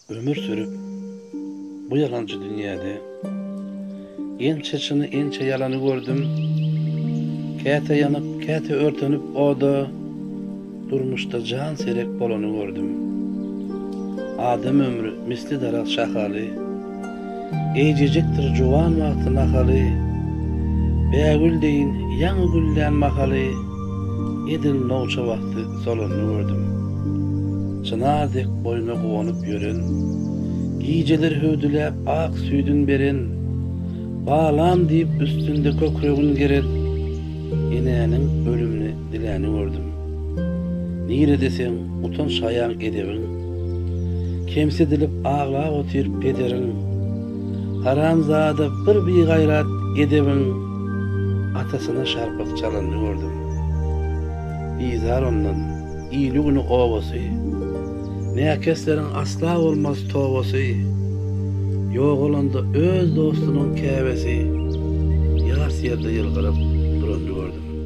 Ömür sürüp bu ýalançy dünýäde Ençe çyny, ençe ýalany gördüm. Käte ýanyp, käte örtenip oda, Durmuşda jan serek bolany gördüm. Adam ömri misli daragt şahaly, Eýjejikdir juwan wagty nahaly, Bägül deýin ýaňy güllän mahaly, Edil nowça wagty solanyny gördüm. Çynar dek boýuna guwanyp ýören, Gijeler hüwdüläp ak süýdün beren, Balam diýip üstünde kökregin geren, Enäniň ölümini diläni gördüm. Nirede seň utanç-haýaň edebiň? Kemsidilip aglap otyr pederiň. Haramzada bir bigaýrat edebiň atasyna şarpyk çalanyny gördüm. Bizar ondan, ili-güni obasy. Näkesleriň asla bolmaz tobasy. Ýogalanda öz dostunyň käbesi ýas ýerde ýylgyryp duranyny gördüm.